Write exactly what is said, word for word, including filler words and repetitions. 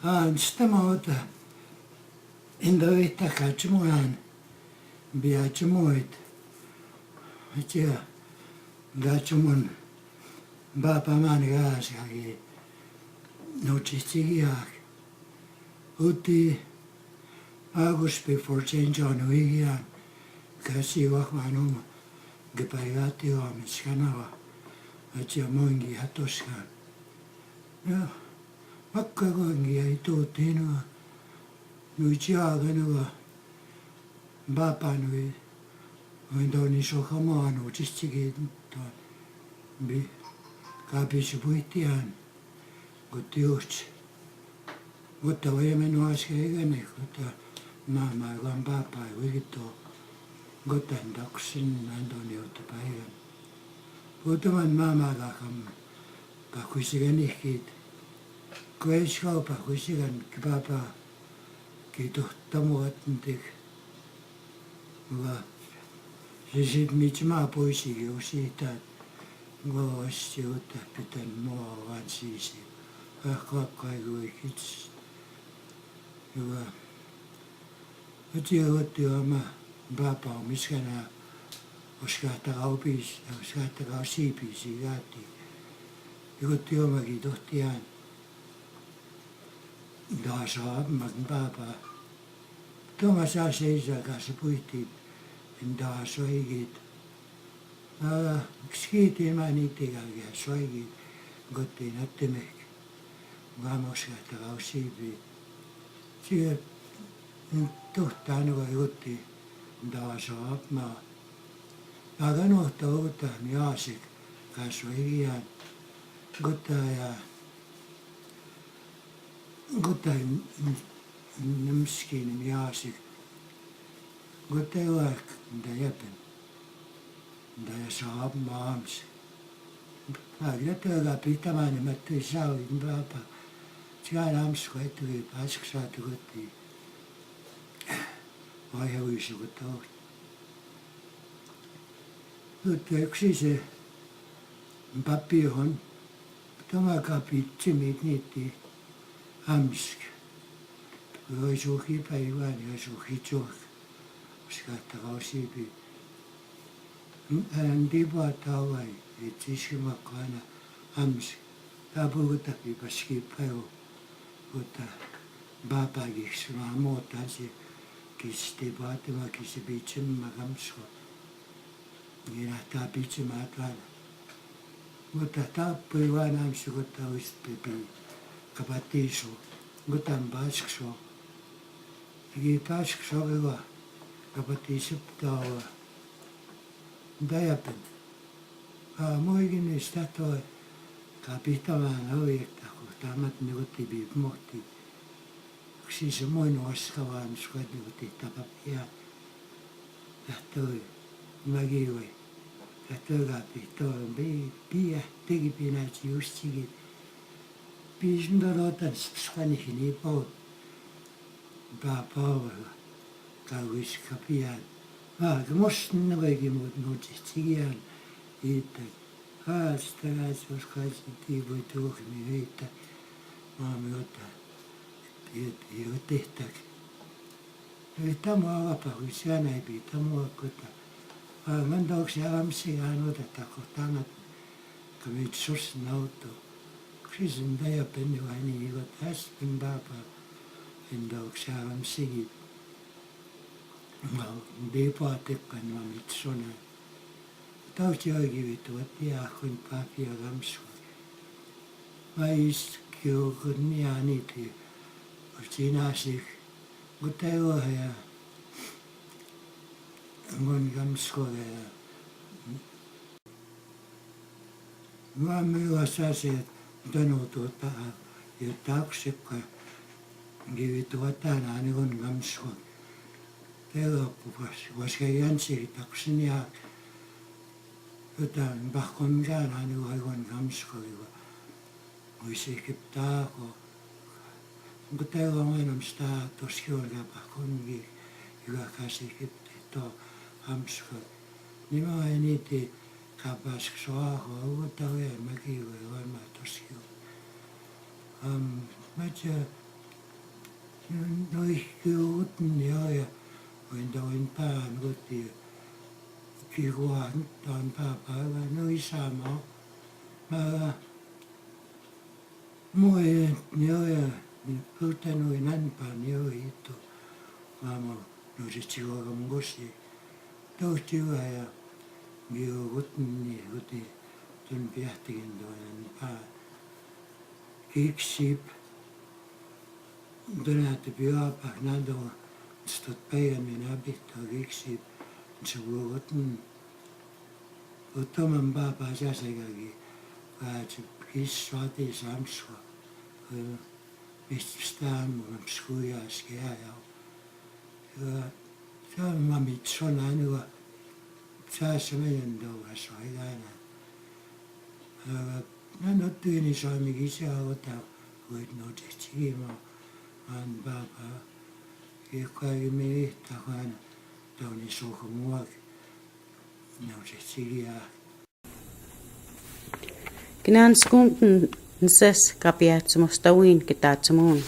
An sitama ota. Indo ita kachimuan. Bia chimuit. Achia. Gachimun. Bapa man gas kagi. No chichigi ak. Uti. Agus before change on wigian. Kasi wak manuma. Gepayati wa miskanawa. Achia mongi hatoska. Ya, makka ko ngi ai to tenu, nui chia ganu ga, bapa nui, nui do ni so kamo anu chichigi to, bi, kapi chibui tian, go tiuch. Go ta we me no aske gane, go ta mama go bapa we to, go ta ndaksin nando ni utu pai gane. Go ta man mama ga kam, Pakhusi gani kit. Kwes kau pakhusi gan kibaba kitu tamu atintik. Wa sisi michima poisi yosi ta. Ngo si uta pitan mo wan sisi. Wa kwa kwa go kit. Wa Ati oti ama bapa miskana uska taka upis, uska taka usipi sigati. Ikuti ama kidohtian. Dasa mak bapa. Toma sa seisa kasipuiti. Dasa igit. Ah, skiti mani tega ga swagi gote na temek. Vamos ga taga usibi. Sige, tu tano ga gote. Dawa sawap ma. Agano tauta mi asik. Ka swagi yan. Gota ya. Gota nimski nim yasik. Gota wa dayapen. Daya sawap mams. Agila taga pita mani matu sawi bapa. Chiga nams kwaitu pasik satu goti. Waya wisu goto. Gota kusise. Papi hon. Tama kapi chimit niti amsk. Yo joki pa iwan yo joki jok. Uska taka usipi. Andi bwa tawai. Eti shima kwana amsk. Tabu gota pi paski payo. Gota baba gi shima mota si. Kisi te bwa te ma kisi bichim magamsko. Nina ta bichi matwana. Gota ta pui wana amsi gota wis pipi. Kapatiso. Gota mbasik so. Igi pasik so giwa. Kapatiso tawa. Dayapen. A mo igi ni stato. Kapita wana o yek tako. Tamat ni goti bi moti. Kusisi mo ino waska wana skwati goti tapap ya. Tato. Magi we. Katoga pito be pia tegi pina chi ushigi. Pishindoro tan sipsukani hini po. Ba pa wa. Ka wis kapian. Ah, kemos nunga kimot no chichian. Ita. Ah, stara sos kasi ti bo tu kimi ita. Mami ota. Ita, ita, ita. Ita mo wa pa wis ya na ipi, ita mo wa kota. Ah, ngan dok siya am si ano ta ta kota ngat. Kami sus na uto. Krisin daya peni wa ni iwa tas pin ba pa. Indo ksharam sigi. Nga, de pa tek kan ma mitsona. Tau chiwa giwi tu wati a kun pa pi a gam swa. Ma is kyo kun ni ani ti. Urchina sik. Gutai wa ya. Ngon gam swa ya. Mami wasa se dano to ta, ye tak se ka, giwi to ta na ni gon gam swa. Te wa ku was, was ka yan se tak sin ya. Uta ba kon ga na ni wa gon gam swa wa. Wi se kip ta ko. Ngu te wa ngai nam sta to ski wa ga ba kon gi. Iwa ka se kip te to gam swa. Ni ma wa ni te Kapas kswa ho, uta we maki we wa ma toskyo. Am, macha, no, no ikyo ut nyo ya, wenda wen pa an goti, ki wa tan pa pa wa, no isama, ma, Mo e nio ya, ni puta no inan pa nio ito. Mamo, no je chiwa ga mungosi. Do chiwa ya, nio gut ni guti, tun biya tigin do nan pa. Kik sip, dona te biwa pa na do, stot pa ya mi na bit to kik sip, chiwa gut ni. Oto mamba pa ja se ga gi, ga chi ki swa te sam swa. Eh, mis stan mo nam sku ya ske ya ya. Eh, sa ma mi so na ni wa. Sa se me yen do ga so ga na. Eh, na no tu ni so mi gi se a o ta. Wait no te chi gi mo. An ba ba. Ye kwa yi mi ta kwa na. Ta ni so ko mo wa. Kinan skun nses kapia tsumos tawin kita tsumun.